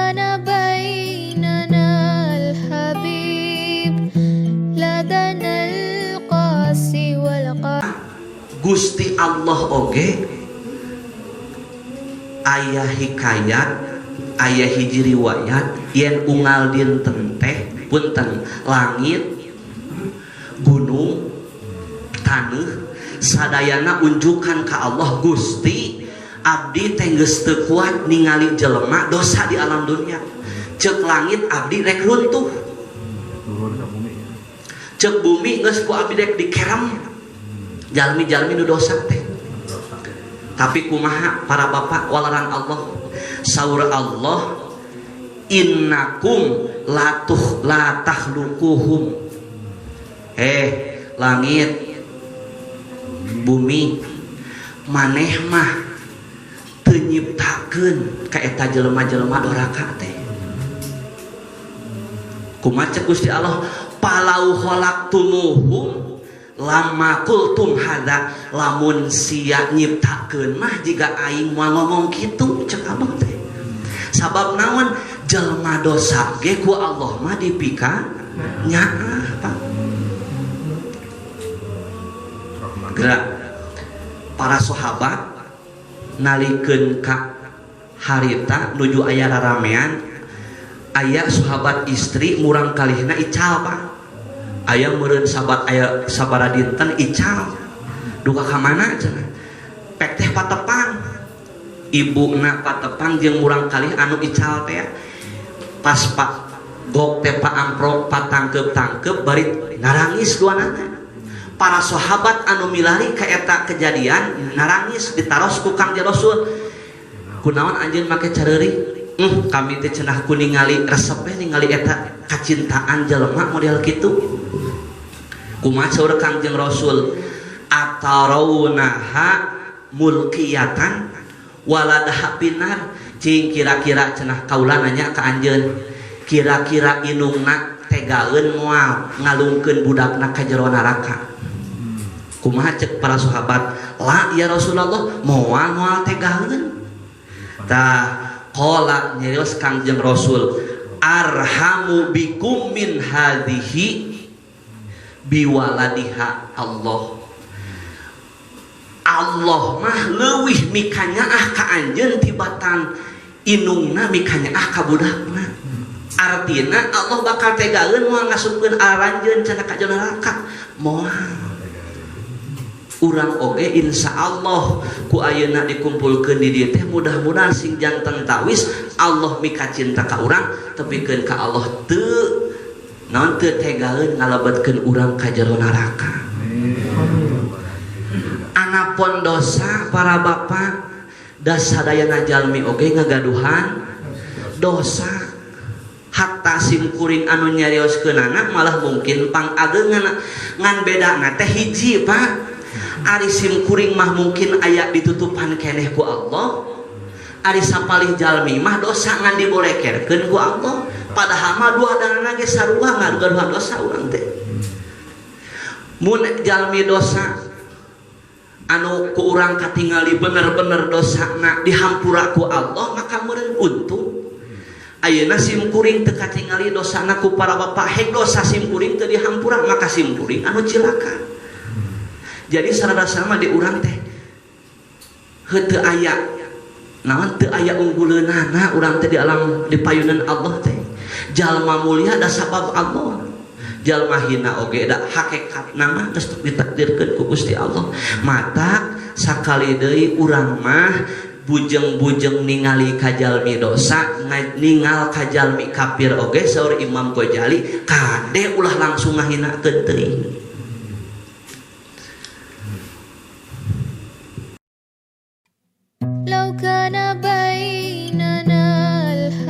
كان بيننا الحبيب لدنا القاسي والقريب. Gusti Allah oge aya hikayat, aya hiji riwayat yen unggal dinten teh, punten, langit, gunung, taneuh sadayana unjukan ka Allah, "Gusti, abdi teh geus teu kuat ningali jelema dosa di alam dunia." Cek langit, "Abdi rek runtuh." Turun ke bumi ya. Cek bumi, "Geus ku abdi rek dikerem jalmi-jalmi nu dosa teh." Dosa. Tapi kumaha, para bapak, walaran Allah? Saur Allah, "Innakum latuh la takhluquhum." Eh, langit, bumi, maneh mah teu nyiptakeun ka eta jelema-jelema doraka teh. Kumaha cek Gusti Allah? "Falau khalaqtumuhum lama qultum hadza." Lamun sia nyiptakeun mah jiga aing moal ngomong kitu, cek Allah teh. Sabab naon? Jelema dosa ge ku Allah mah dipika nyaah, Pak. Rahman. Gerak para sahabat nalikeun ka harita nuju aya raramean, aya sahabat istri murang kalihna ical, Pak. Aya meureun sahabat aya sabara dinten ical. Duka ka mana cenah? Pek teh patepang. Ibuna patepang jeung murang kalih anu ical teh. Pas pak gok teh pak amprok patangkep-tangkep bari narangis duanana. Para sahabat anu milari ka eta kejadian narangis, ditaros ku Kangjeng Rasul, "Kunaon anjeun make careuri?" Kami teh cenah ku ningali resep we ningali eta kacintaan jelema model kitu." Kumaha saur Kangjeng Rasul? "Atarawnaha mulkiyatan waladaha finnar." Cing kira-kira cenah kaula nanya ka anjeun, kira-kira indungna tegaeun moal ngalungkeun budakna ka jero neraka? Kumaha cek para sahabat? "La ya Rasulullah, moal, moal tegaeun." Tah, qala, nyarios Kangjeng Rasul, "Arhamu bikum min hadhihi biwaladiha Allah." Allah mah leuwih mikanyaah ka anjeun tibatan indungna mikanyaah ka budakna. Artina Allah bakal tegaeun moal ngasupkeun aranjeun cenah ka jero neraka? Moal. Urang oge insya Allah ku ayeuna dikumpulkeun di dieu teh mudah-mudahan sing janten tawis Allah mika cinta ka urang tepikeun ka Allah teu naon teu tegaeun ngalebetkeun urang ka jero neraka. Anapun dosa, para bapak, da sadayana jalmi oge ngagaduhan dosa, hatta sim kuring anu nyarioskeunana malah mungkin pangageungan. Ngan bedana teh hiji, Pak. Ari sim kuring mah mungkin aya ditutupan keneh ku Allah, ari sapalih jalmi mah dosa ngan dibolekerkeun ku Allah. Padahal mah dua danana ge sarua ngagaduhan dosa urang teh. Mun jalmi dosa anu ku urang katingali bener-bener dosana dihampura ku Allah, maka meureun untung. Ayeuna sim kuring teu katingali dosana ku para bapak, hek dosa sim kuring teu dihampura, maka sim kuring anu cilaka. Jadi sarada sama di urang teh heuh aya naon, teu aya ungguleunana urang teh di alam, di payunan Allah teh. Jalma mulia da sabab Allah, jalma hina oge da hakekat nama geus ditakdirkeun ku Gusti Allah. Matak sakali deui, urang mah bujeng-bujeng ningali kajalmi dosa, ningal kajalmi kafir oge, saur Imam Ghazali, kade ulah langsung ngahinakeun teuing.